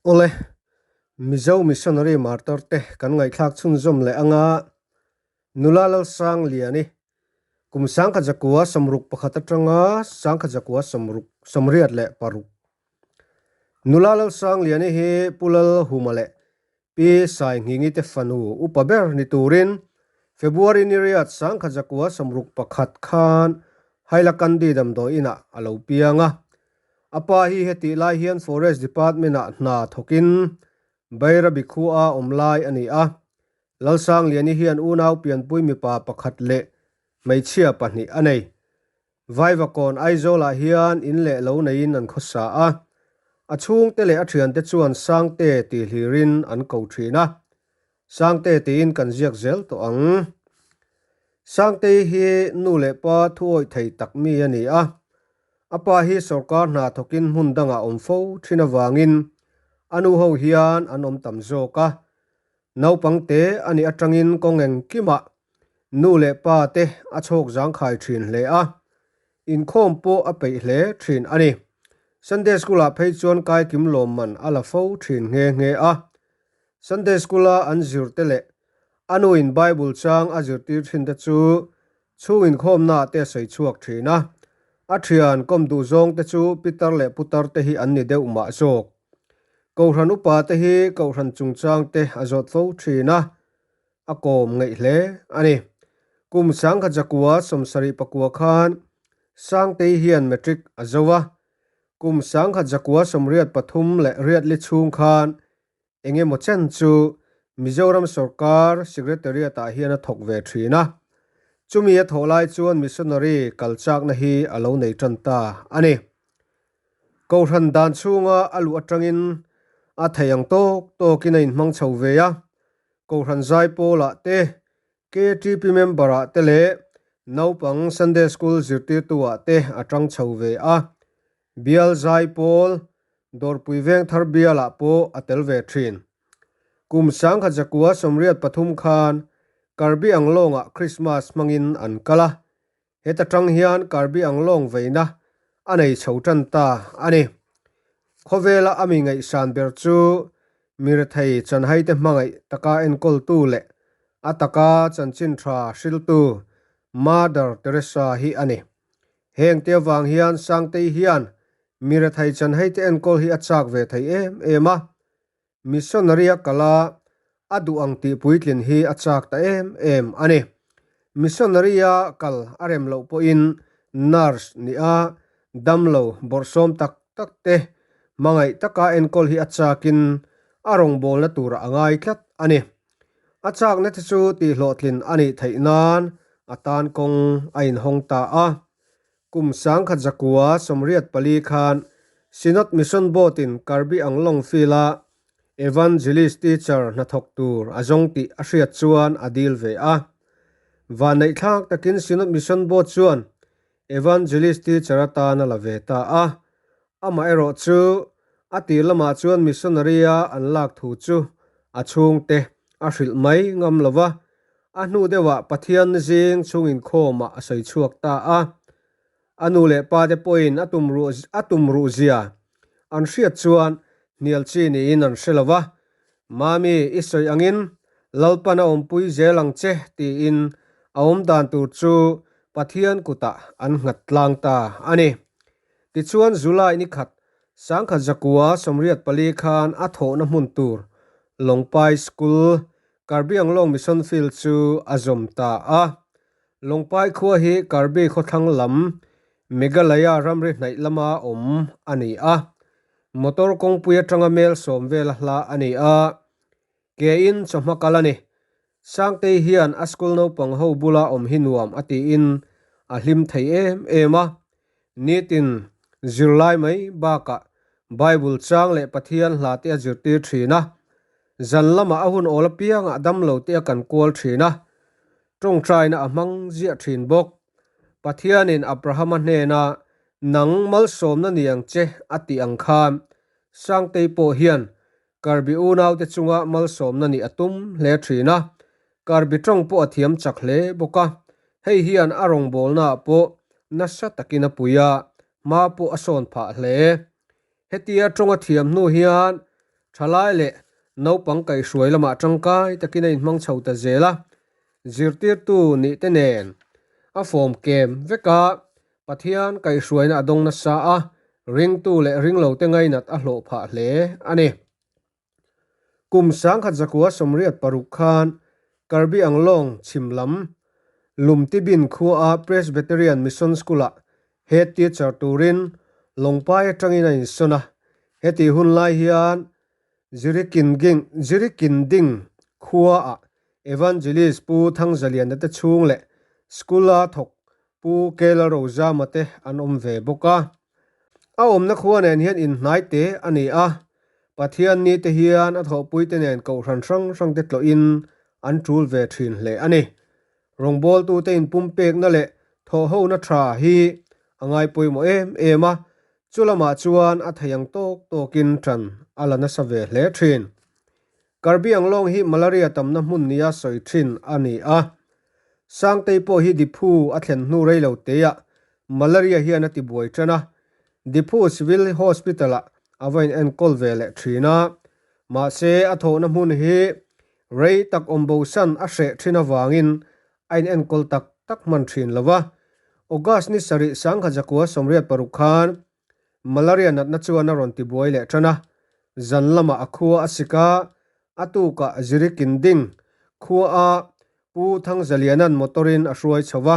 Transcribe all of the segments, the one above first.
Awle, Mizo Missionary Martyr te kan ngaihthlak chhunzawm leh anga Nula Lalsangliani kum 1961 atanga 1986. Nula Lalsangliani hi Pu Lalhuma leh Pi Sainghingi te fanu upa ber ni turin February ni riat 1961 khan Hailakandi damdawi inah a lo piang a. A pa hi hetih lai hian Forest Department ah hna thawkin Bairabi khua awm lai a ni a. Lalsangliani hian unau pianpui mipa pakhat leh hmeichhia pahnih a nei. Vaivakawn Aizawlah hian in leh lo neiin an khawsa a, a chhungte leh a thiante chuan Sangte tih hlirin an ko thin a, Sangte tiin kan ziak zel tawh ang. Sangtei hi nu leh pa thuawih thei tak mi a ni a, a pa hi sawrkar hna thawkin hmun dangah awm fo thin avangin a nu ho hian an awm tam zawk a, naupangte a nih atangin kawng engkimah Nu leh pa te a chhawk zangkhai thin hle a, inkhawm pawh a peih hle thin a ni. Sunday School-ah phei chuan kaikim lawmman a la fo thin nghe nghe a. Sunday School-a an zir te leh a nuin Bible chang a zirtir thin te chu chhung inkhawmnaah te a sawi chhuak thin a. A thian kawm duh zawng te chu pitar leh putar te hi an ni deuh mah zawk. Kohhran upa te hi kohhran chungchang te a zawt fo thin a. a kawm ngaih hle a ni. Kum 1979 khan Sangtei hian matric a zo a, kum 1983 leh riatli chhung khan eng emaw chen chu Mizoram sawrkar Secretariat-ah hian a thawk ve thin a. Chumi a thawh lai chuan missionary kal chakna hi a lo nei tan ta a ni. Kohhran dan chhunga a luh atangin a theih ang tawk tawkin a inhmang chho ve a, Kohhran Zaipawlah te, KTP member-ah te leh naupang Sunday School zirtirtu-ah te a tang chho ve a. Bial Zaipawl, Dawrpui Vengthar bialah pawh a tel ve thin. Kum 1983 khan Karbi Anglong-ah Krismas hmangin an kal a. Heta tang hian Karbi Anglong veina a nei chho tan ta a ni. Khawvela a mi ngaihsan ber chu mirethei chanhaite hmangaih taka enkawltu leh a taka chanchin tha hriltu Mother Teresa hi a ni. Heng te avang hian Sangtei hian mirethei chanhaite enkawl hi a chak ve thei em em a. Missionary a kal a, a duh ang tih puitlin hi a chak ta em em a ni. Missionary a kal a rem loh pawhin nurse nih a, damlo bawrhsawm tak tak te hmangaih taka enkawl hi a chakin a rawngbawlna turah a ngai tlat a ni. A chakna te chu tihhlawhtlin a nih theih nan a tan kawng a inhawng ta a. Kum 1984 khan Synod Mission Board-in Karbi Anglong Field-a Evangelist Teacher hnathawk tur a zawng tih a hriat chuan a dil ve a. Vanneihthlak takin Synod Mission Board chuan Evangelist Teacher atan a la ve ta a. Amaherawh chu a tir lamah chuan missionary-a an lak thu chu a chhungte a hrilh mai ngam lo va, a hnu deuhah Pathian zing chhung inkhawmah a sawi chhuak ta a. A nu leh pate pawhin a tum ruh a tum ruh zia an hriat chuan hnial chi niin an hre lo va, Mami, i sawi angin Lalpan a awmpui zel ang che tiin a awm dan tur chu Pathian kutah an nghat tlang ta a ni. Tichuan July ni khat 1984 khan a thawhna hmun tur Lawngpai School, Karbi Anglong Mission Field chu a zawm ta a. Lawngpai khua hi Karbi khawthlang lam Meghalaya ramri hnaih lama awm a ni a. Motor kawngpui atanga mel sawm vela hla a ni a. Kein chawhma kal a ni. Sangtei hian a school naupang ho bula awm hi nuam a tiin a hlim thei em em a. Nitin zirlai mai bakah Bible chang leh Pathian hla te a zirtir thin a. Zan lamah a hun awl apiangah damlo te a kan kual thin a. Tawngtaina a hmang ziah thin bawk. Pathianin Abrahama hnena nang malsawmna ni ang che a tih ang khan Sangtei pawh hian Karbi unaute chunga malsawmna nih a tum hle thin a, Karbi tawng pawh a thiam chak hle bawk a, hei hian a rawngbawlnaah pawh nasa takin a pui a, hma pawh a sawn phah hle. Hetia tawng a thiam hnu hian. Thalai leh naupang kaihhruai lamah tangkai takin a inhmang chho ta zel a, zirtirtu nih te nen a fawm kem vek a, Pathian kaihhruaina a dawng nasa a, ringtu leh ringlote ngainat a hlawh phah hle a ni. Kum 1986 khan Karbi Anglong chhim lam Lumtibin khuaa Presbyterian Mission School-ah Head Teacher turin Lawngpai atangin a insawn a. Hetih hun lai hian Zirikinding khuaah Evangelist Pu Thangzaliana te chhung leh School-a thawk Pu Kela Rozama te an awm ve bawk a. A awmna khua nen hian inhnai te a ni a, Pathian ni te hian a thawhpui te nen kohhran hrang hrang te tlawhin an tul ve thin hle a ni. Rawngbawltute inpumpekna leh thawhhona tha hi a ngai pawimawh em em a, chu lamah chuan a thei ang tawk tawkin tan a la nasa ve hle thin. Karbi Anglong hi malaria tamna hmun nia sawi thin a ni a. Sangtei pawh hi Diphu a thlen hnu rei lo teah malaria hian a ti buai tan a. Diphu Civil Hospital-ah a va inenkawl ve leh thin a. Mahse, a thawhna hmun hi rei tak awm bosan a hreh thin avangin a inenkawl tak tak hman thin lo va. August ni sarih 1986 khan Malaria natna chuan a rawn tibuai leh tan a, zan lamah a khua a sik a, a tukah Zirikinding khua a Pu Thangzaliana'n motor-in a hruai chho va,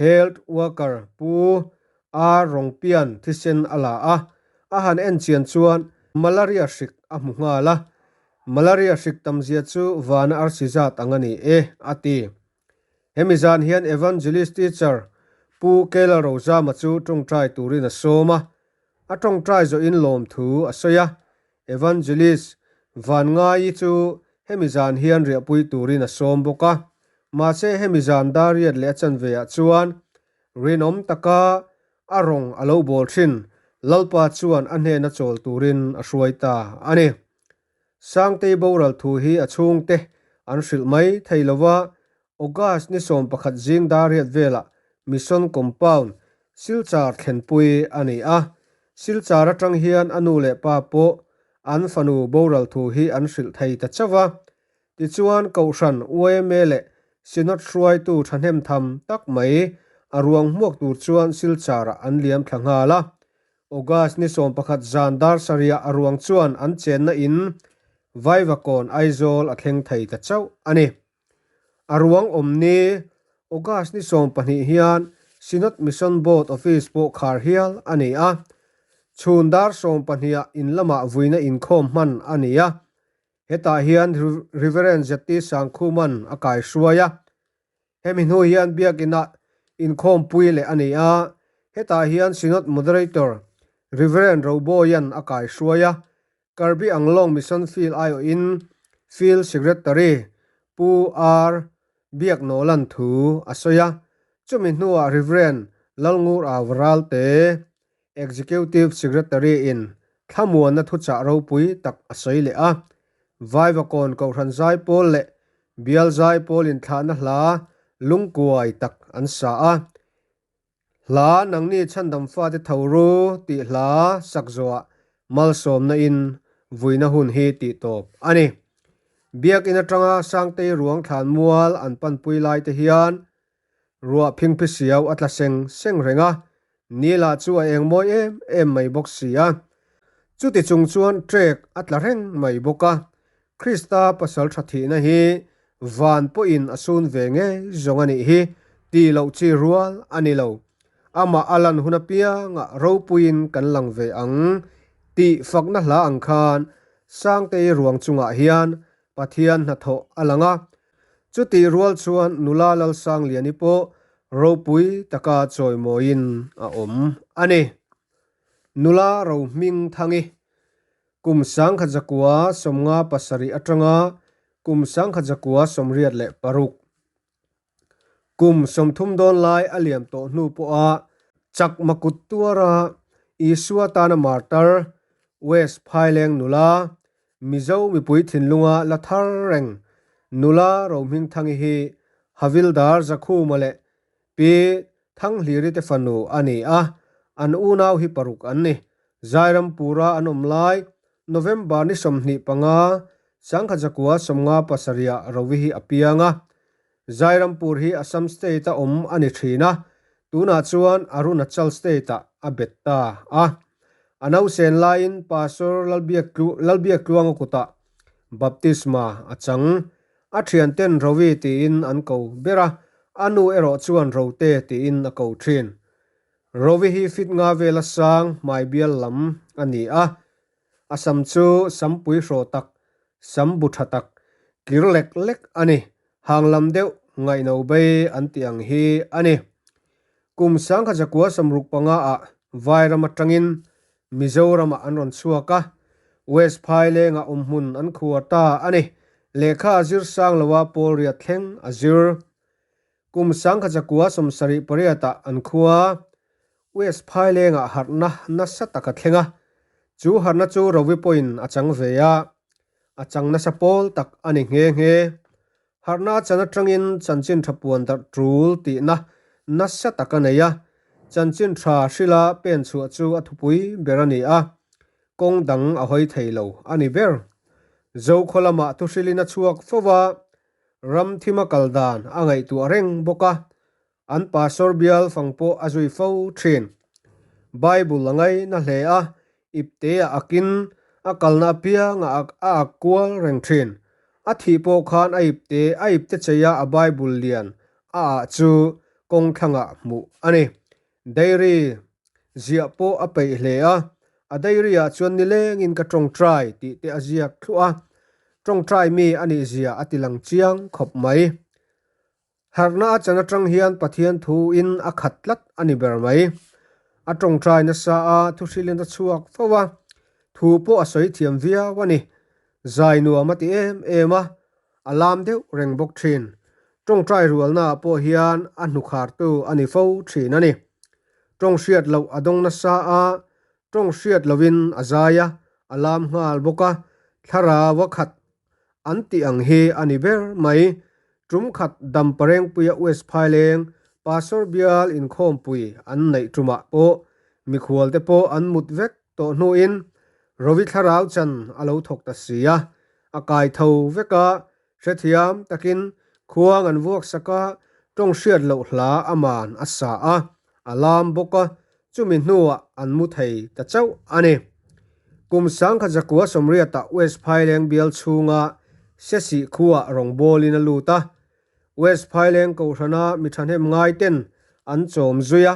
Health Worker Pu R Rongpian thisen a la a, a han en chian chuan Malaria hrik a hmu nghal a, Malaria hrik tamzia chu vana arsi zat ang a ni e, a ti. Hemi zan hian Evangelist Teacher Pu Kela Rozama chu tawngtai turin a sawm a, a tawngtai zawhin lawmthu a sawi a. Evangelist Vanngaii chu hemi zan hian riahpui turin a sawm bawk a. Mahse hemi zan dariat leh a chanve ah chuan rinawm taka a rawng a lo bawl thin Lalpa chuan a hnena chawl turin a hruai ta a ni. Sangtei boral thu hi a chhungte an hrilh mai thei lo va, August ni 11 zing dariat velah Mission Compound, Silchar thlenpui a ni a. Silchar atang hian a nu leh pa pawh an fanu boral thu hi an hrilh thei ta chauh va. Tichuan Kohhran, yma leh Synod hruaitu thahnem tham tak mai a ruang hmuak tur chuan Silchar-ah an liam thla nghal a. August ni 11 zan dar sarihah a ruang chuan an chenna in Vaivakawn Aizawl a thleng thei ta chauh a ni. A ruang awm ni August ni 20 hian Synod Mission Board Office pawh khar hial a ni a. Chhun dar 12 ah in lamah vuina inkhawm hman a ni a. Hetah hian Reverend ZT Sangkhuman a kaihruai a. Hemi hnu hian biakinah inkhawmpui leh a ni a, hetah hian Synod Moderator Rev. Roboyan a kaihruai a, Karbi Anglong Mission Field aiawhin Field Secretary Pu R. Biaknawlan thu a sawi a, chumi hnuah Rev. Lalngur Avralte, Executive Secretary in thlamuanna thuchah ropui tak a sawi leh a. Vaivakawn Kohhran Zaipawl leh Bial Zaipawl inthlahna hla lungkuai tak an sa a. Hla Nangni Chhandam Fate Tho Ru tih hla sak zawhah malsawmna in vuina hun hi tih tawp a ni. Biakin atanga Sangtei ruang thlan mual an panpui lai te hian Ruah phingphi siau a tla seng seng reng a, Nila chu a eng mawi em em mai bawk si a. Chuti chung chuan trek a tla reng mai bawk a. Krista pasal tha thihna hi van pawhin a sun ve ngei zawng a nih hi tih loh chi rual a ni lo. Amah a lan hun apiangah ropuiin kan lang ve ang tih fakna hla ang khan Sangtei ruang chungah hian Pathian hnathawh a lang a. Chutih rual chuan nula Lalsangliani pawh ropui taka chawimawiin a awm a ni. Nula Rohmingthangi, kum 1957 atanga kum 1986, kum 30 dawn lai a liam tawh hnu pawha chakma kut tuara Isua tana martar West Phaileng nula Mizo mipui thinlunga la thar reng nula Rohmingthangi hi Havildar Zakhuma leh Pi Thanghliri te fanu a ni a, an unau hi paruk an ni. Zairampura an awm lai. November ni 25, 1957 ah Rovi hi a piang a. Zairampur hi Assam state-a awm a ni thin a, tunah chuan Arunachal state-ah a bet ta a. A nausen laiin Pastor Lalbiaktluanga kutah baptisma a chang. A thianten Rovi tiin an ko ber a, a nu erawh chuan Rote tiin a ko thin. Rovi hi fit nga vela sang hmai bial lam a ni a, a sam chu sampui hraw tak, sam bu tha tak, kir lek lek a ni, hang lam deuh ngaihno bei an tih ang hi a ni. Kum 1965 ah Vairam atangin Mizoramah an rawn chhuak a, West Phailengah awmhmun an khuar ta a ni. Lehkha a zir sang lo a, Paul Riat thleng a zir. Kum 1978 ah an khua West Phailengah harhna nasa tak a thleng a, chu harhna chu Rovi pawhin a chang ve a, a chang nasa pawl tak a ni nghe nghe. Harhna a chan atangin chanchin tha puan darh tul tihna nasa tak a nei a, chanchin tha hrila pen chhuah chu a thupui ber a ni a, kawng dang a hawi thei lo a ni ber. Zokhaw lamah thuhrilin a chhuak fo va, ram thima kal dan a ngaihtuah reng bawk a, an pastor bial fang pawh a zui fo thin. Bible a ngaina hle a, ipte a akin a kalna apianga a ak kual reng thin. A thih pawh khan a ipte a ipte cheia a Bible lian a ah chu kawng thlangah hmuh a ni. Diary ziah pawh a peih hle a, a diary ah chuan nilengin ka tawngtai tih te a ziak thluah a, tawngtai mi a nih zia a ti lang chiang khawp mai. Harhna a chan atang hian Pathian thu in a khat tlat a ni ber mai. A tawngtai nasa a, thu hrilhin a chhuak fo a, thu pawh a sawi thiam viau a ni. Zai nuam a ti em em a, a lam deuh reng bawk thin. Tawngtai rualna ah pawh hian a hnukhartu a ni fo thin a ni. Tawng hriat loh a dawng nasa a, tawng hriat lohin a zai a, a lam nghal bawk a, thlarau a khat An tih ang hi a ni ber mai. Tum khat Damparengpuia West Phaileng Pastor bial inkhawmpui an neih tumah pawh mikhualte pawh an mut vek tawh hnuin Rovi thlarau chan a lo thawk ta si a, a kai tho vek a, hrethiam takin khuang an vuak sak a, tawng hriat loh hla aman a sa a, a lam bawk a, chumi hnuah an mu thei ta chauh a ni. Kum 1980 ah West Phaileng bial chhunga Sesih khuaah rawngbawlin a lut a, West Phaileng kohhrana mi thahnem ngai ten an chawm zui a,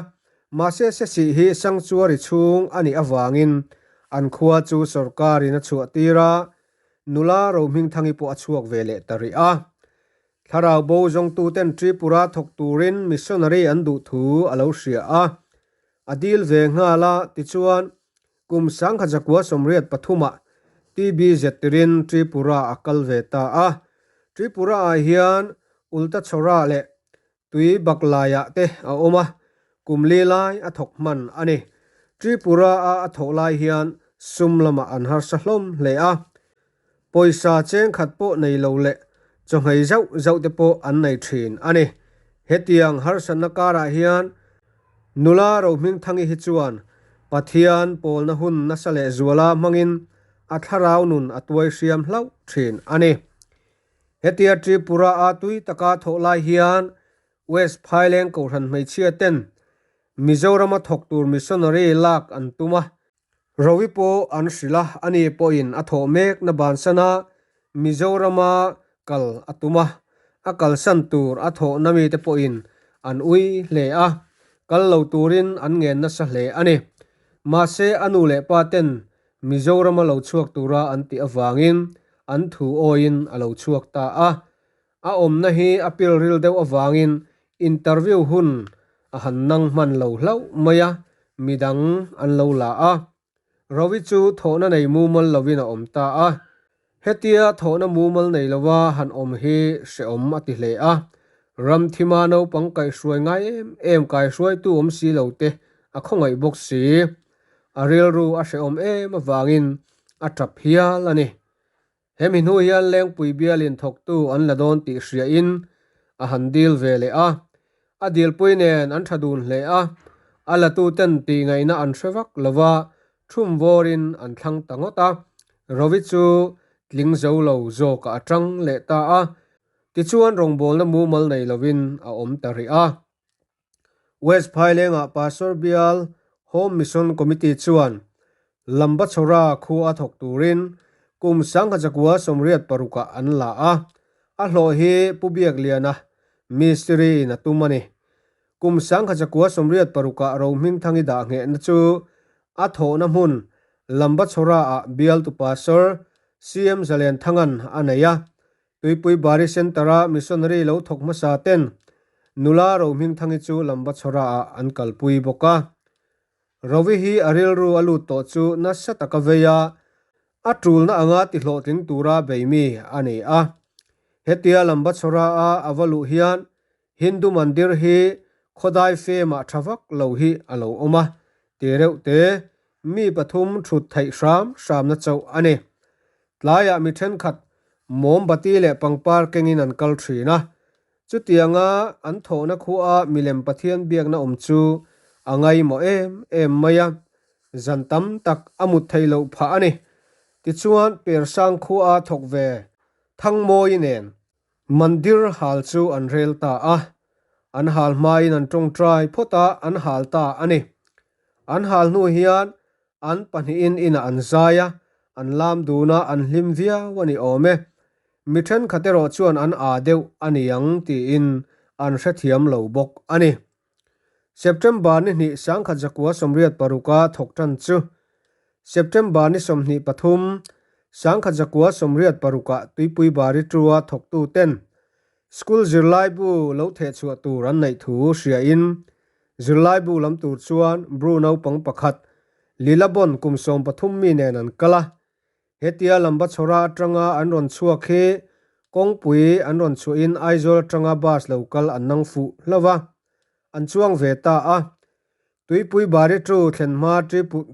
mahse Sesih hi sanctuary chhung a nih avangin an khua chu sawrkarin a chhuah tir a, nula Rohmingthangi pawh a chhuak ve leh ta rih a. Thlarau bo zawngtuten Tripura thawk turin missionary an duh thu a lo hria a, a dil ve nghal a, tichuan kum 1983 ah TB zetirin Tripura a kal ve ta a. Tripura ah hian Ultachhora leh Tui Baklaiah te a awm a, kum li lai a thawk hman a ni. Tripura a a thawh lai hian sum lamah an harsa hlawm hle a, pawisa cheng khat pawh nei lo leh chawhmei zauh zauh te pawh an nei thin a ni. Hetiang harsatna karah hian nula Rohmingthangi hi chuan Pathian pawlna hun nasa leh zuala hmangin a thlarau nun a tuai hriam hlauh thin a ni. Hetia Tripura a tui taka thawh lai hian West Phaileng Kohhran hmeichhia ten Mizorama thawk tur missionary lak an tum a, Rovi pawh an hrilh a, ani pawhin a thawh mek na bansana Mizorama kal a tum a, a kalsan tur a thawhna mite pawhin an ui hle a, kal lo turin an ngen nasa hle a ni. Mahse a nu leh pa ten Mizorama lo chhuak tura an tih avangin an thu awiin a lo chhuak ta a. A awmna hi a pilril deuh avangin interview hun a han nang hman lo hlauh mai a, midang an lo la a. Rovi chu thawhna nei mumal lovin a awm ta a. Hetia thawhna mumal nei lova han awm hi hrehawm a ti hle a. Ramthima naupang kaihhruai ngai em em kaihruaitu awm si lo te a khawngaih bawk si. A rilru a hrehawm em avangin a tap hial a ni. Hemi hnu hian Lengpui bialin thawktu an la dawn tih hriain a han dil ve leh a. A dilpui nen an tha dun hle a, a latuten tih ngaihna an hre vak lo va, thum vawrin an thlang ta ngawt a. Rovi chu tling zo lo zawkah a tang leh ta a. Tichuan rawngbawlna mumal nei lovin a awm ta rih a. West Phailengah Pastor Bial Home Mission Committee chuan Lambachhawra khua thawk turin kum 1986-ah an la a, a hlawh hi Pu Biakliana Mistiri in a tum a ni. Kum 1986-ah Rohmingthangi dah nghehna chu a thawhna hmun Lambachhawra-ah Bialtu Pastor CM Zalenthanga'n a nei a, Tuipui Bari Centre-a missionary lo thawk hmasa ten nula Rohmingthangi chu Lambachhawra-ah an kalpui bawk a. Rovi hi a rilru a lut tawh chu nasa taka vei a, a tulna anga ti hlawhtling tura bei mi a ni a. Hetia Lambachhawra-a a va luh hian Hindu Mandir hi khawdai femah tha vak lo hi a lo awm a, ti reuh te mi pathum thut theih hram hramna chauh a ni. Tlaiah mi thenkhat mawmbati leh pangpar kengin an kal thin a, chutianga an thawhna khuaa milem Pathian biakna awm chu a ngaimawh em em mai a, zan tam tak a mut theih loh phah a ni. Tichuan Persang khuaa thawk ve Thangmawi nen Mandir hal chu an rel ta a, an hal hmain an tawngtai phawt a, an hal ta a ni. An hal hnu hian An pahnihin inah an zai a, an lam dun a, an hlim viau a ni awm e. Mi thenkhat erawh chuan an aa deuh a ni ang tiin an hrethiam lo bawk a ni. September ni hnih 1986 a thawk tan chu September ni 23, 1986 ah Tuipui Bari Tua thawktu ten School zirlaibu lo thehchhuah tur an neih thu hriain Zirlaibu lam tur chuan Bru naupang pakhat, Lilabon kum 13 mi nen an kal a. Hetia Lambachhawra atanga an rawn chhuak hi kawngpui an rawn chhuahin Aizawl atanga bus lo kal an nang fuh hlauh a, an chuang ve ta a. Tuipui Bari Tu thlen hma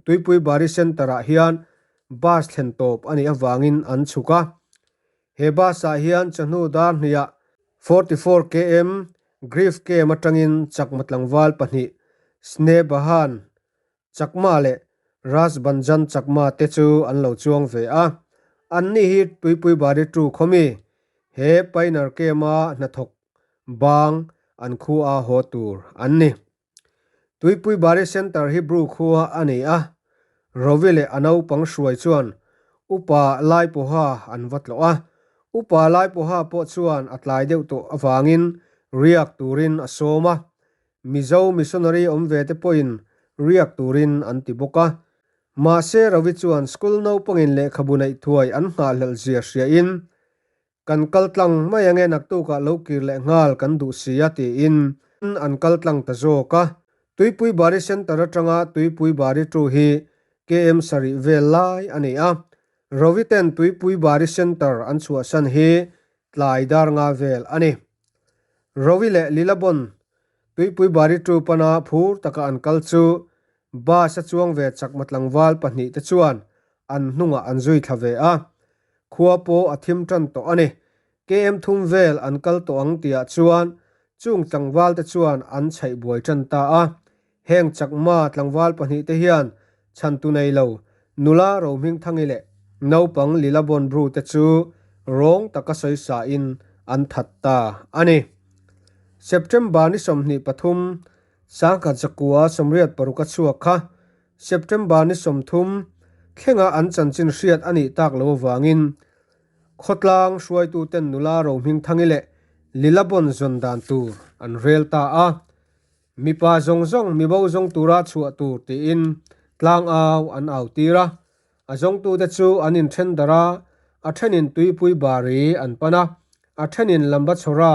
Tuipui Bari Centre-ah hian bus thlen tawp a nih avangin an chhuk a. He bus-ah hian chawhnu dar hniah 44 km Grief Camp atangin Chakma tlangval pahnih Snebahan Chakma leh Rajbanjan Chakma te chu an lo chuang ve a. Anni hi Tuipui Bari Tu khawmi he Pioneer Camp-a hnathawk bang an khua haw tur an ni. Tuipui Bari Centre hi Bru khua a ni a, Rovi leh a naupang hruai chuan Upa Laipuha an va tlawh a. Upa Laipuha pawh chuan a tlai deuh tawh avangin riak turin a sawm a, Mizo missionary awm ve te pawhin riak turin an ti bawk a. Mahse Rovi chuan school naupangin lehkhabu neih thuai an nghahhlelh zia hriain Kan kal tlang mai ange naktukah lo kir leh nghal kan duh si a tiin an kal tlang ta zawk a. Tuipui Bari Centre atanga Tuipui Bari Tu hi KM sarih vel lai a ni a. Rovi ten Tuipui Bari Centre an chhuahsan hi tlai dar nga vel a ni. Rovi leh Lilabon Tuipui Bari Tu pana phur taka an kal chu bus a chuang ve chakma tlangval pahnih te chuan an hnungah an zui thla ve a. Khua pawh a thim tan tawh a ni. KM thum vel an kal tawh ang tihah chuan chung tlangval te chuan an chhaih buai tan ta a. Heng Chakma tlangval pahnih te hian chhantu nei lo nula Rohmingthangi leh naupang Lilabon Bru te chu rawng taka sawi sain an that ta a ni. September ni 23, 1986 a chhuak kha September ni 30 thlenga an chanchin hriat a nih tak lo avangin khawtlang hruaituten nula Rohmingthangi leh Lilabon zawn dan tur an rel ta a. Mipa zawng zawng mibo zawng tura chhuah tur tiin tlang au an au tir a. A zawngtute chu an inthen darh a, a thenin Tuipui Bari an pan a, a thenin Lambachhawra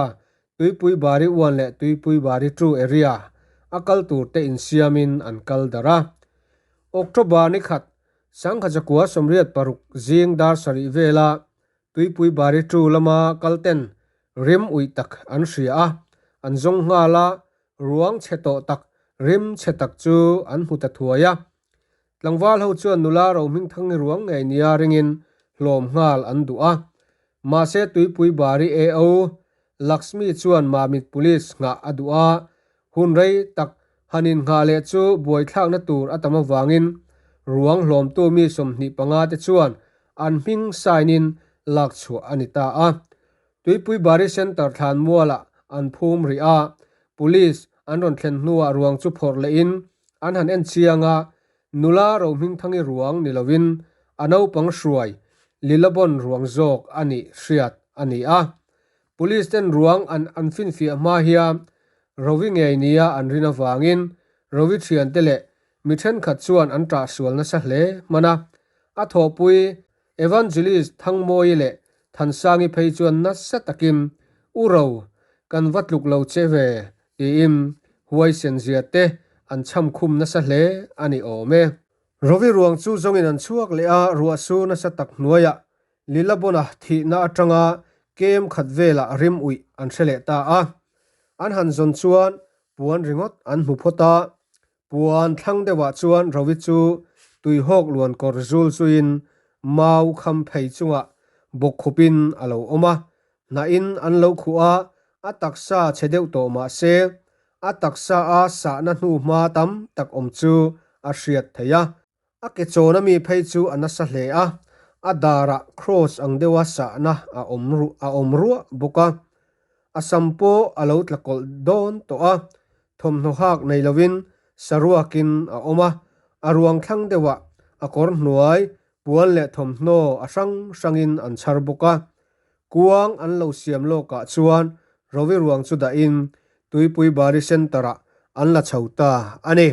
Tuipui Bari uan leh Tuipui Bari Tu area a kal tur te insiamin an kal darh a. October ni khat, 1986 zing dar sarih vela Tuipui Bari Tu lama kal ten rim uih tak an hria a, an zawng nghal a, ruang chhe tawh tak rim chhe tak chu an hmu ta thuai a. Tlangval ho chuan nula Rohmingthangi ruang ngei nia ringin hlawm nghal an duh a. Mahse Tuipui Bari AO Lakshmi chuan Mamit Police nghah a duh a, hun rei tak han innghah leh chu buaithlakna tur a tam avangin ruang hlawmtu mi 25 te chuan an hming sign in lak chhuah a ni ta a. Tuipui Bari Centre thlanmualah an phum rih a, Police an rawn thlen hnuah ruang chu phawrh lehin an han en chiang a, nula Rohmingthangi ruang ni lovin a naupang hruai Lilabon ruang zawk a nih hriat a ni a. Police ten ruang an an finfiah hma hian Rovi ngei nia an rin avangin Rovi thiante leh mi thenkhat chuan an ṭah sual nasa hle hman a. A thawhpui Evangelist Thangmawi leh Thansangi phei chuan nasa takin U Ro, kan va tluk lo che ve tiin huaisen zia te an chham khum nasa hle a ni awm e. Rovi ruang chu zawngin an chhuak leh a, ruah sur nasa tak hnuaiah Lilabona thihna atanga kem khat velah rim uih an hre leh ta a. An han zawn chuan puan ringawt an hmu phawt a. Puan thlang deuhah chuan Rovi chu tuihawk luan kawr zul zuiin mau kham phei chungah bawkkhupin a lo awm a. Hnahin an lo khuh a, a taksa chhe deuh tawh mah se, a taksa a sahna hnuhma tam tak awm chu a hriat theih a. A ke chawn ami phei chu a nasa hle a, a darah cross ang deuha sahna a awm a awm ruah bawk a. A sam pawh a lo tla kawlh dawn tawh a, thawmhnaw hak nei lovin saruakin a awm a, a ruang thlang deuhah a kawr hnuai puan leh thawmhnaw a hrang hrangin an chhar bawk a. Kuang an lo siam lawkah chuan Rovi ruang chu dahin Tuipui Bari Centre-ah an la chho ta a ni.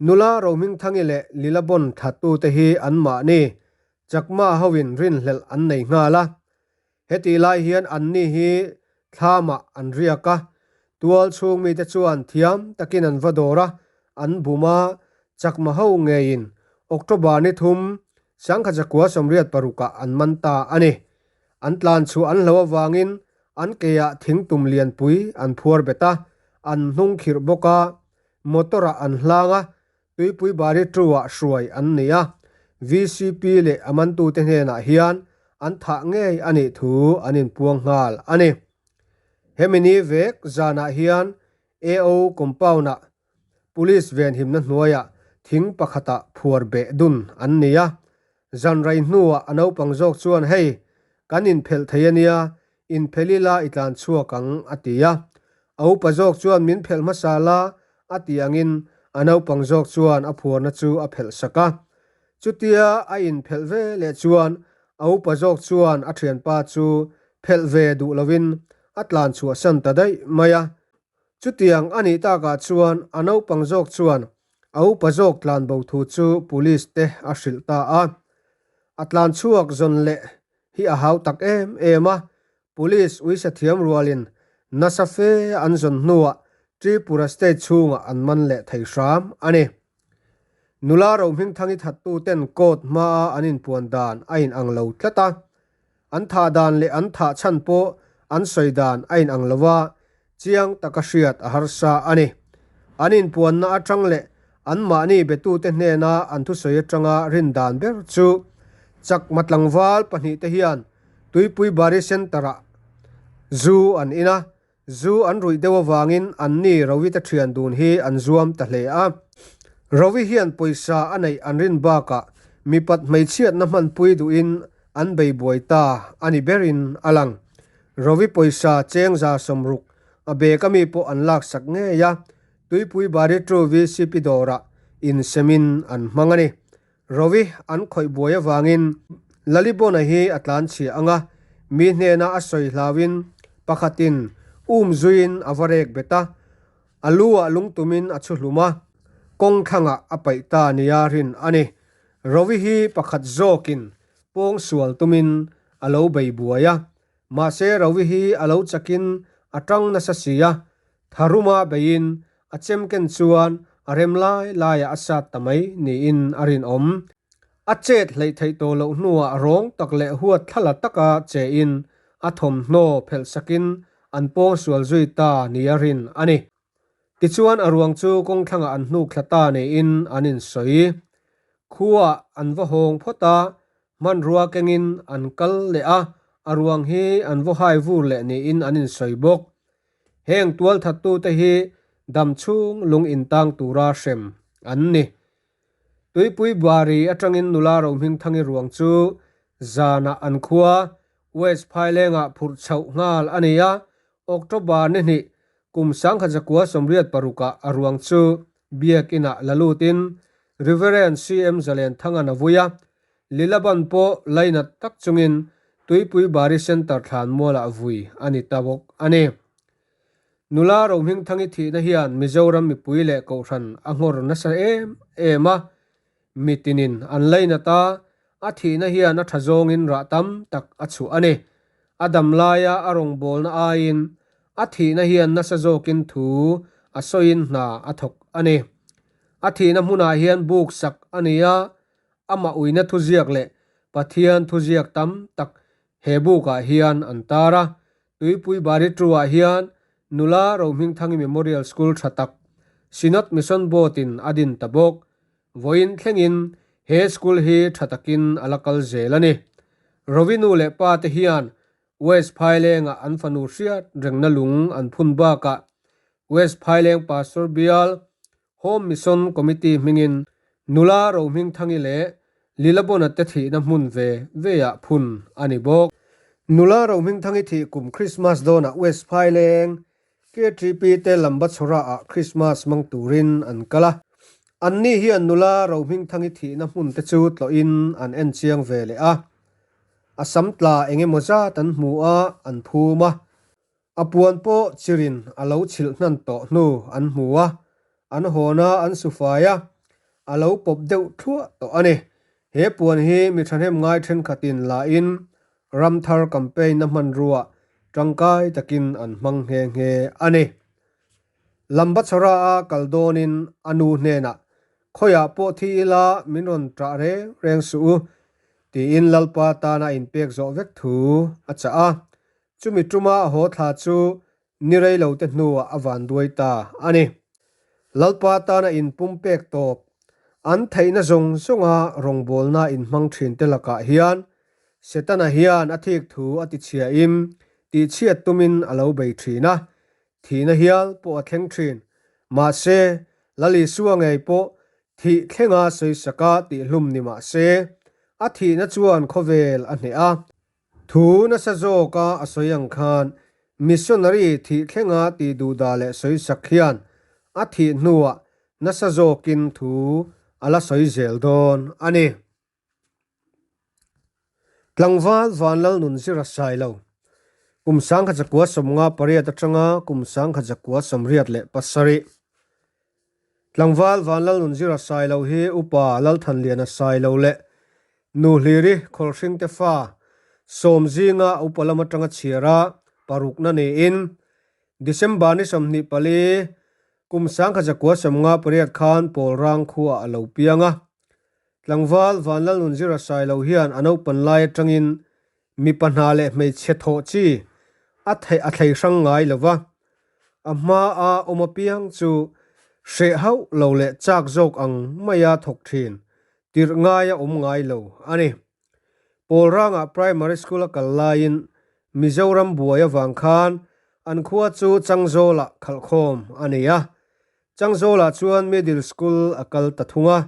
Nula Rohmingthangi leh Lilabon thattute hi anmahni Chakma hoin rinhlelh an nei nghal a. Hetih lai hian anni hi thlamah an riak a, tual chhung mite chuan thiam takin an va dawr a, an bum a, Chakma ho ngeiin October ni thum Sangkhajakua 86ah an man ta a ni. An tlan chhuah an hlo avangin an keah thingtum lianpui an phuar bet a, an hnung khirh bawk a, Motor-ah an hlang a, Tuipui Bari Two-ah hruai an ni a, VCP leh a mantute hnenah hian an thah ngei a nih thu an inpuang nghal a ni. Hemi ni vek zanah hian AO compound-ah Police venhimna hnuaiah thing pakhatah phuar beh dun an ni a, zanrei hnuah a naupang zawk chuan hei kan inphelh thei a nia, Inphelh ila i tlan chhuak ang, a ti a. A upa zawk chuan min phelh hmasa la, a ti angin a naupang zawk chuan a phuarna chu a phelh sak a. Chutia a inphelh ve leh chuan a upa zawk chuan a thianpa chu phelh ve duh lovin a tlan chhuahsan ta daih mai a. Chutiang a nih takah chuan a naupang zawk chuan a upa zawk tlan bo thu chu police te a hrilh ta a. A tlan chhuak zawn leh hi a hau tak em em a, Police uisa thiam rualin nasa fe an zawn hnuah Tripura state chhungah an man leh thei hram a ni. Nula Rohmingthangi thattuten court hmaa an inpuan dan a inang lo tlat a, an thah dan leh an thah chhan pawh an sawi dan a inang lo a, chiang taka hriat a harsa a ni. An inpuanna atang leh anmahni betute hnena an thusawi atanga rin dan ber chu Chakma tlangval pahnihte hian Tuipui Bari Centre-ah zu an in a, zu an ruih deuh avangin anni Rovita thian dun hi an zuam ta hle a. Rovi hian pawisa a neih an rin bakah mipat hmeichhiatna hmanpui duhin an bei buai ta a ni berin a lang. Rovi pawisa cheng 160 a bag ami pawh an laksak ngei a, Tuipui Bari True VCP dawrah insemin an hmang a ni. Rovi an khawih buai avangin Lalibona hi a tlanchhia ang a, mi hnena a sawi hlauin pakhatin um zuiin a va rek bet a, a lu ah lungtumin a chhu hlum a, kawng thlangah a paih ta nia rin a ni. Rovi hi pakhat zawkin pawng sual tumin a lo bei buai a, mahse Rovi hi a lo chakin a tang nasa si a, tharuma beiin a chemken chuan a rem lai laiah a sat ta mai niin a rinawm. A chet hleih theih tawh loh hnuah rawng tak leh huat thlala taka chein a thawmhnaw phelh sakin an pawng sual zui ta nia rin a ni. Tichuan a ruang chu kawng thlangah an hnuk thla ta niin an insawi. Khuaah an va hawng phawt a, hmanrua kengin an kal leh a, a ruang hi an vaw hai vur leh niin an insawi bawk. Heng tualthattute hi dam chhung lung intang tura hrem an ni. Tuipui Buari atangin nula Rohmingthangi ruang chu. Zanah an khua West Phailengah phurh chhoh nghal a ni a, October ni hnih kum 1986 ah a ruang chu Biakinah la lutin Reverend CM Zalenthanga'n a vui a, Lilaban pawh lainat tak chungin Tuipui Bari Centre thlanmualah vui a ni ta bawk a ni. Nula Rohmingthangi thihna hian Mizoram mipui leh Kohhran a nghawr nasa em em a, mitinin an lainat a, a thihna hian a tha zawngin rah tam tak a chhuah a ni. A dam laia a rawngbawlna aiin a thihna hian nasa zawkin thu a sawiin hna a thawk a ni. A thihna hmunah hian buk sak a ni a, amah uina thuziak leh Pathian thuziak tam tak he bukah hian an tar a, Tuipui Bari True-ah hian Nula Rohmingthangi Memorial School tha tak Synod Mission Board-in a din ta bawk. Vawiin thlengin he school hi tha takin a la kal zel a ni. Rovi nu leh pa te hian West Phailengah an fanu hriat rengna lung an phun bakah West Phaileng Pastor Bial Home Mission Committee hmingin Nula Rohmingthangi leh Lilabona te thihna hmun ve veah phun a ni bawk. Nula Rohmingthangi thih kum Krismas dawnah West Phaileng KTP te Lambachhawra ah Krismas hmang turin an kal a. Anni hian Nula Rohmingthangi thihna hmun te chu tlawhin an en chiang ve leh a. A sam tla eng emaw zat an hmu a, an phum a. A puan pawh chirin a lo chhilh hnan tawh hnu an hmu a, an hawn a, an su fai a, a lo pawp deuh thluah tawh a ni. He puan hi mi thahnem ngai thenkhatin lahin Ramthar campaign-na hmanrua tangkai takin an hmang nghe nghe a ni. Lambachhara-a kal dawnin a nu hnenah, Khawiah pawh thi ila min rawn ṭah reng reng suh u, tiin Lalpa tana inpek zawh vek thu a chah a. Chumi tuma a haw thla chu ni rei lo te hnuah a van duai ta a ni. Lalpa tana inpum pek tawp, an theihna zawng zawnga rawngbawlna inhmang thin te lakah hian Setana hian a thik thu a tichhiain tihchhiat tumin a lo bei thin a, thihna hial pawh a thleng thin. Mahse, Lal Isua ngei pawh thih thlenga sawisaka tihhlum ni mah se, a thihna chuan khawvel a hneh a. Thu nasa zawka a sawi ang khan missionary thih thlenga tih duhdah leh sawi sak hian a thih hnuah nasa zawkin thu a la sawi zel dawn a ni. Tlangval Vanlal Nunzira Sailo, kum 1958 atanga kum 1987. Tlangval Vanlal Nunzira Sailo hi Upa Lalthanliana Sailo leh Nu Hliri Khawlhringte fa sawm zinga upa lam atanga chhiara parukna niin December ni 24 kum 1958 khan Pawlrang khuaah a lo piang a. Tlangval Vanlal Nunzira Sailo hian a naupan lai atangin mipa hna leh hmeichhe thawh chi a theih a thlei hrang ngai lo va, a hmaa awm apiang chu hreh hauh lo leh chak zawk ang maia thawk thin tirh ngaia awm ngai lo a ni. Pawlrangah Primary School a kal laiin Mizoram buai avang khan an khua chu Changzawlah khalhkhawm a ni a, Changzawlah chuan Middle School a kal ta thung a,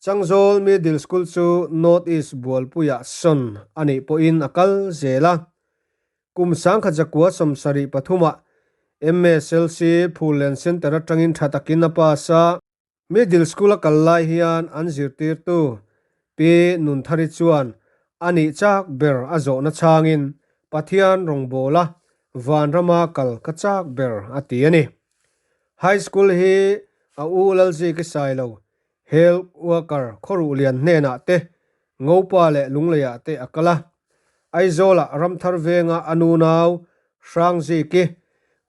Changzawl Middle School chu North East Bualpuiah sawn a nih pawhin a kal zel a. Kum 1973-ah MSLC Phullen Centre atangin tha takin a pass a. Middle School a kal lai hian an zirtirtu Pi Nunthari chuan a nih chak ber a zawhna chhangin Pathian rawngbawla vanrama kal ka chak ber a ti a ni. High School hi a u Lalziki Sailo Health worker Khawruhlian hnenah te, Ngopa leh Lungleiah te a kal a. Aizawlah Ramthar venga a nu nau Hrangziki,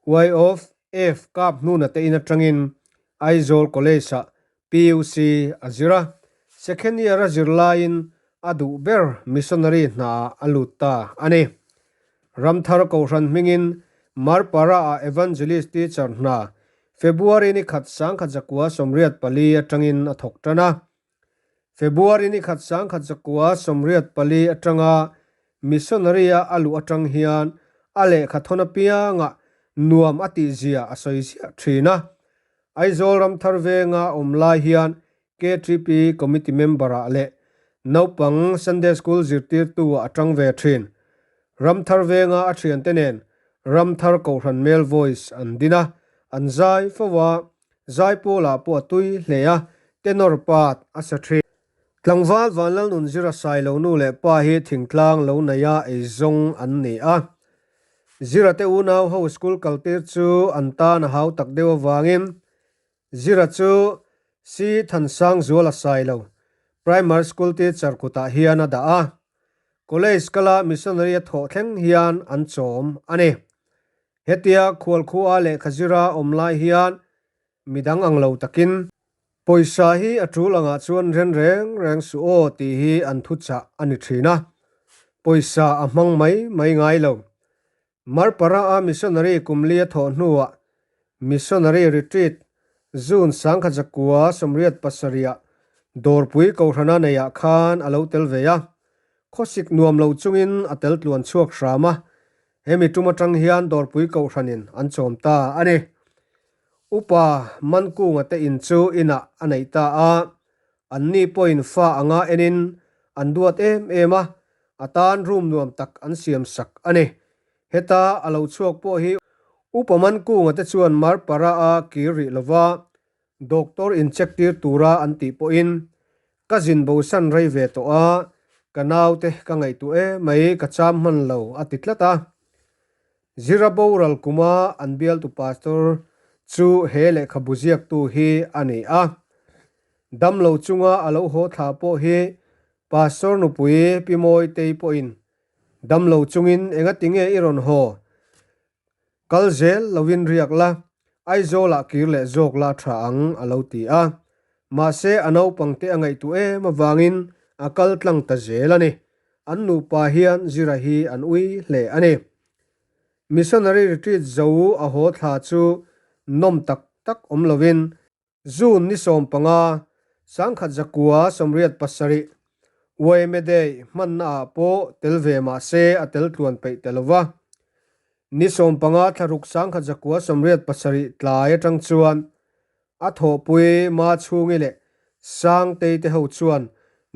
Y of F kap hnuna te in atangin Aizawl College-ah PUC a zir a. Second year a zir laiin a duh ber missionary hnaah a lut ta a ni. Ramthar Kohhran hmingin Marpara-ah Evangelist teacher hna February ni khat 1984 atangin a thawk tan a. February ni khat 1984 atanga missionary-a a luh atang hian a lehkha thawn apiangah nuam a tihzia a sawi ziah thin a. Aizawl Ramthar venga awm lai hian KTP Committee member-ah leh Naupang Sunday School zirtirtu ah a tang ve thin. Ramthar venga a thiante nen Ramthar Kohhran Male Voice an din a, an zai fo a, zai pawlah pawh a tui hle a, tenor part a sa thin. Tlangval Vanlalnun Zira Sailo nu leh pa hi thingtlang lo neia eizawng an ni a. Zira te unau ho school kaltir chu an tan a hau tak deuh avangin Zira chu Si Thansangzuala Sailo Primary School teacher kutah hian a dah a, College kala missionary a thawh thleng hian an chawm a ni. Hetia khualkhua lehkha zira awm lai hian midang ang lo takin, Pawisa hi a tul angah chuan ren reng reng suh aw tih hi an thuchah a ni thin a, pawisa a hmang mai mai ngai lo. Marpara-a missionary kum li a thawh hnuah Missionary Retreat June 1927 ah Dawrpui Kohhrana neiah khan a lo tel ve a, khawsik nuam lo chungin a tel tluan chhuak hram a, hemi tum atang hian Dawrpui Kohhranin an chawm ta a ni. Upa Mankunga te in chu inah a neih ta a, anni pawhin fa anga enin an duat em em a, A tan room nuam tak an siam sak a ni. Heta a lo chhuak pawh hi Upa Mankunga te chuan Marpara a kir rih lova doctor in check tir tura an tih pawhin ka zin bosan rei ve tawh a, ka naute ka ngaihtuah e mai ka cham hman lo a ti tlat a. Zira boral kuma an bialtu pastor chu he lehkhabu ziaktu hi a ni a. Damlo chunga a lo haw thla pawh hi Pastor nupui Pi Mawitei pawhin damlo chungin engatinge i rawn haw? Kal zel lovin riak la, Aizawlah kir leh zawk la tha ang a lo ti a. Mahse a naupangte a ngaihtuah em avangin a kal tlang ta zel a ni. An nupa hian Zira hi an ui hle a ni. Missionary retreat zo a haw thla chu nawm tak tak awm lovin June ni 15, 1987, Uaime Day hmanna ah pawh tel ve mah se a tel tluan peih ta lo va. Ni 15 thlaruk 1987 tlai atang chuan a thawhpui Ma Chhungi leh Sangtei te ho chuan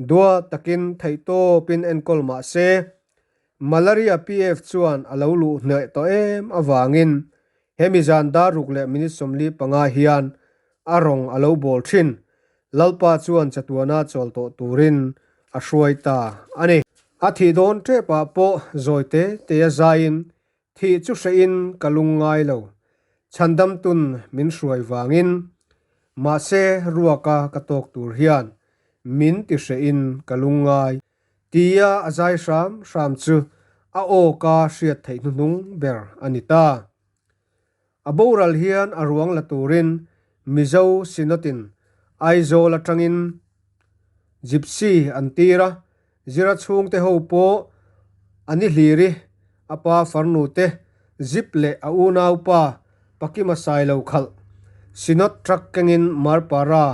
dua takin theihtawpin enkawl mah se Malaria PF chuan a lo luh hneh tawh em avangin hemi zan dar ruk leh minute 45 hian a rawng a lo bawl thin. Lalpa chuan chatuana chawl tawh turin a hruai ta a ni. A thih dawn tepah pawh zawi te te a zaiin thih chu hrehin ka lung ngai lo. Chhandamtun min hruai vangin mahse ruaka ka tawk tur hian min ti hrehin ka lung ngai. Tia a zai hram hram chu a awka hriat theih hnuhnung ber a ni ta. A boral hian a ruang la turin Mizo Synod-in Aizawl atangin Gypsy an tir a, Zira chhungte ho pawh a ni hlir i, a pa farnu te Zip leh a unaupa Pakima Sailo khalh Synod truck kengin Marpara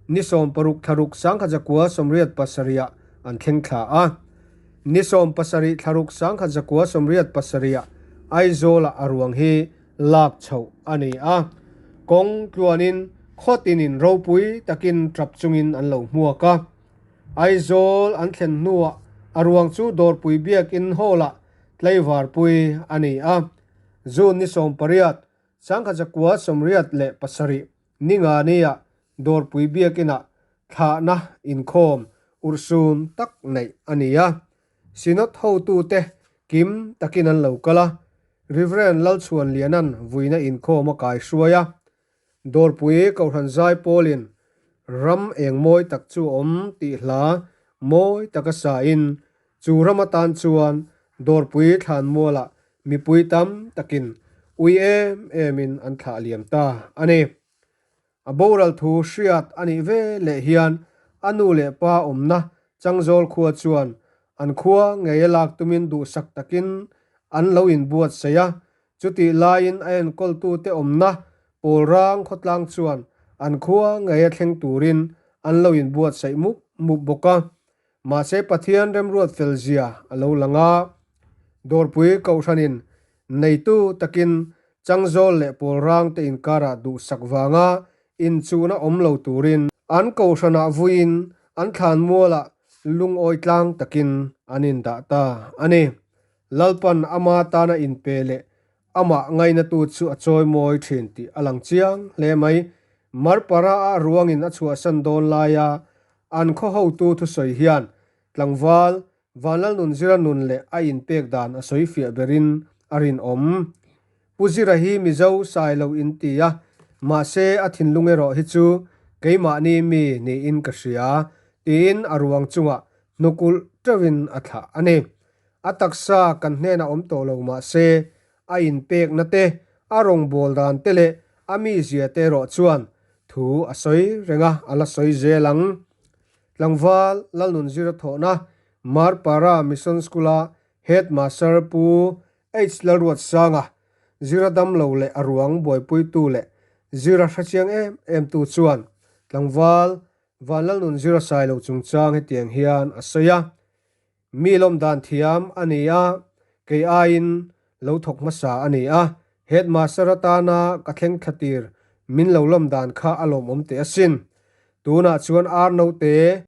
ni 16 thlaruk 1987 ah an thleng thla a. Ni 17 thlaruk 1987 ah Aizawlah a ruang hi lak chhoh a ni a. Kawng tluanin khawtinin ropui takin tap chungin an lo hmuak a. Aizawl an thlen hnuah a ruang chu Dawrpui Biakin Hall-ah tlaivarpui a ni a. June ni 18, 1987 Ningania Dawrpui Biakinah thlahna inkhawm urhsun tak neih a ni a. Synod hotute kim takin an lo kal a, Rev. Lalchhuanliana'n vuina inkhawm a kaihruai a. Dawrpui Kohhran Zai Pawlin ram eng mawi tak chu awm tih hla mawi taka sain chu ram atan chuan Dawrpui thlanmualah mipui tam takin ui em emin an thlah liam ta a ni. A boral thu hriat a nih ve leh hian a nu leh pa awmna Changzawl khua chuan an khua ngei a lak tumin duhsak takin an lo inbuatsaih a, Chutih laiin a enkawltute awmna Pawlrang khawtlang chuan an khua ngei a thleng turin an lo inbuatsaih mup mup bawk a. Mahse Pathian remruat fel zia a lo lang a. Dawrpui Kohhranin neitu takin Changzawl leh Pawlrang te inkarah duhsak vanga inchuhna awm lo turin an Kohhranah vuiin an thlanmualah lungawi tlang takin an indah ta a ni. Lalpan ama tana inpe leh amah ngainatu chu a chawimawi thin tih a lang chiang hle mai. Marpara a ruangin a chhuahsan dawn laia an khaw hotu thusawi hian tlangval Vanlalnunzira nun leh a inpek dan a sawi fiah berin a rinawm. Pu Zira hi Mizo sai lo in ti a, mahse a thinlung erawh hi chu keimahni mi niin ka hria, tiin a ruang chungah hnukulh teuhin a thlah a ni. A taksa kan hnenah awm tawh lo mahse a inpekna te, a rawngbâwl dan te leh a mizia te erawh chuan thu a sawi reng a, a la sawi zel ang. Tlangval Lalnunzira thawhna Marpara Mission School-a Headmaster Pu H Lalruatsanga, Zira damlo leh a ruang buaipuitu leh Zira hrechiang em em tu chuan tlangval Vanlalnun Zira Sailo chungchang hetiang hian a sawi a, Mi lawm dan thiam a ni a, kei aiin lo thawk hmasa a ni a, Headmaster atana ka thleng thla tir min lo lawm dan kha a lawmawm teh asin. Tunah chuan ar note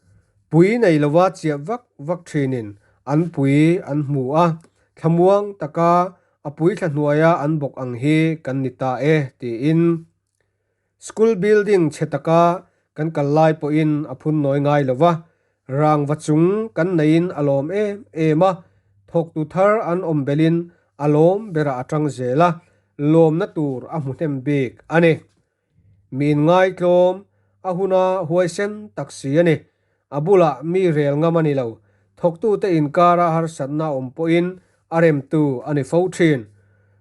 pui nei lova chiah vak vak thinin an pui an hmu a, thlamuang taka a pui thla hnuaia an bawk ang hi kan ni ta e, tiin. School building chhe taka kan kal lai pawhin a phun nawi ngai lo va, rangva chung kan neiin a lawm em em a, thawktu thar an awm belin a lawm berah a tang zel a, lawmna tur a hmu hnem bik a ni. Mi inngaitlawm, a huna huaisen tak si a ni. A bulah mi rel ngam a ni lo. Thawktute inkara harsatna awm pawhin a remtu a ni fo thin.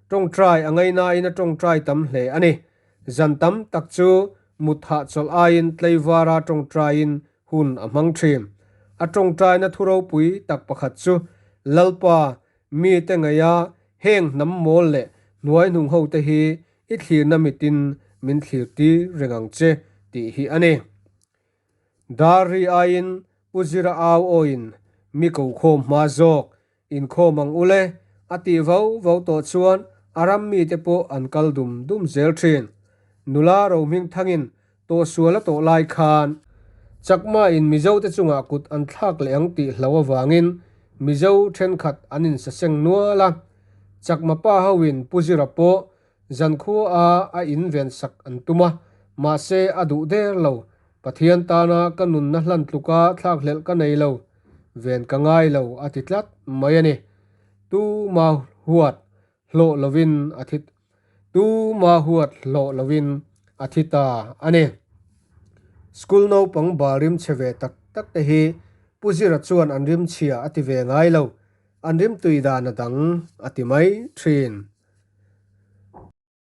Tawngtai a ngainain a tawngtai tam hle a ni. Zan tam tak chu mut hahchawlh aiin tleivara tawngtaiin hun a hmang thin. A tawngtaina thu ropui tak pakhat chu Lalpa mite ngeiha heng hnam mawl leh hnuaihnung hote hi I thlirna mitin min thlir tir reng ang che tih hi a ni. Dar ri aiin Pu Zira au awiin mi ko khawm hma zawk inkhawm ang ule a tih vau vau tawh chuan a ram mite pawh an kal dum dum zel thin. Nula Rohming thangin tawhsual a tawh lai khan Chakma in Mizo te chungah kut an thlak leh ang tih hlo avangin Mizo thenkhat an insaseng nual a. Chakma pa ho in Pu Zira pawh zankhua a a in ven sak an tum a, mahse a duh der lo. Pathian tana ka nunna hlan tluka thlak hlelh ka nei lo, ven ka ngai lo a ti tlat mai a ni. Tu ma huat hlawh lovin a thi Tu ma huat hlawh lovin a thi ta a ni. School naupang bal rim chhe ve tak tak te hi Pu Zira chuan an rim chhia a ti ve ngai lo. An rimtui dan a dang a ti mai thin.